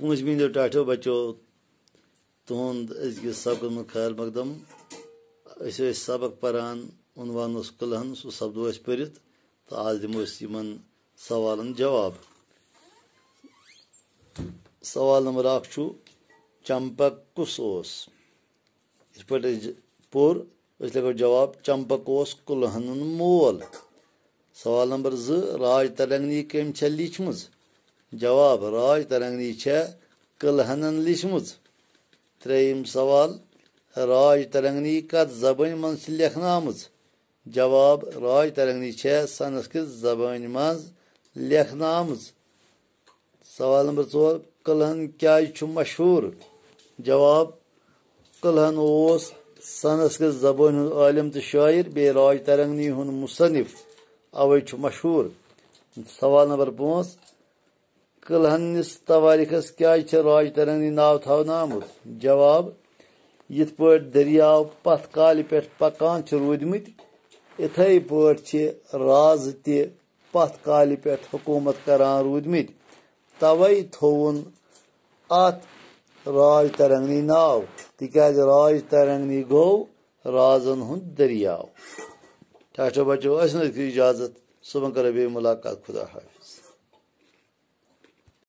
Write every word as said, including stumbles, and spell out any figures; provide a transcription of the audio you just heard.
پوٗنٛژمہِ ہِنٛدیو ٹاٹھیو بچو، تُہُنٛد أزکِس سبقس منٛز خیر مقدم۔ أسۍ ٲسۍ سبق پران، عنوان اوس کلہن، سُہ سپدو اَسہِ پٔرِتھ، تہٕ آز دِمو أسۍ یِمن سوالن جواب۔ سوال نمبر اکھ چھُ، چمپک کُس اوس؟ یِتھ پٲٹھۍ اَسہِ ج-، پوٚر، أسۍ لیکھو جواب، چمپک اوس کُلہنُن مول۔ سوال نمبر زٕ، راج ترنگنی کٔمۍ چھےٚ لیٖچھمٕژ؟ جواب، راج ترنگنی چھےٚ کُلہنن لیٖچھمٕژ۔ ترٛیٚیِم سوال، راج ترنگنی کتھ زبٲنۍ منٛز چھِ لیکھنہٕ آمٕژ؟ جواب، راج ترنگنی چھےٚ سنسکرت زبٲنۍ منٛز لیکھنہٕ آمٕژ۔ سوال نمبر ژور، کلہن کیٛازِ چھُ مشہوٗر؟ جواب، کلہن اوس سنسکرت زبٲنۍ ہُنٛد عٲلِم تہٕ شٲعر، بیٚیہِ راج ترنگنی ہُنٛد مصنف، اوے چھُ مشہوٗر۔ سوال نمبر پانٛژھ، کلہنس توٲریخس کیٛازِ چھِ راج ترنگنی ناو تھاونہٕ آمُت؟ جواب، یِتھ پٲٹھۍ دٔریاو پتھ کالہِ پٮ۪ٹھ پکان چھِ روٗدمٕتۍ، اِتھے پٲٹھۍ چھِ راز تہِ پتھ کالہِ پٮ۪ٹھ حکوٗمت کران روٗدمٕتۍ، توے تھووُن اتھ راج ترنگنی ناو، تِکیازِ راج ترنگنی گوٚو رازن ہُنٛد دٔریاو۔ ٹاٹھیو بچو، أسۍ نہٕ اِجازت، صُبحن کرو بیٚیہِ مُلاقات، خدا حافظ۔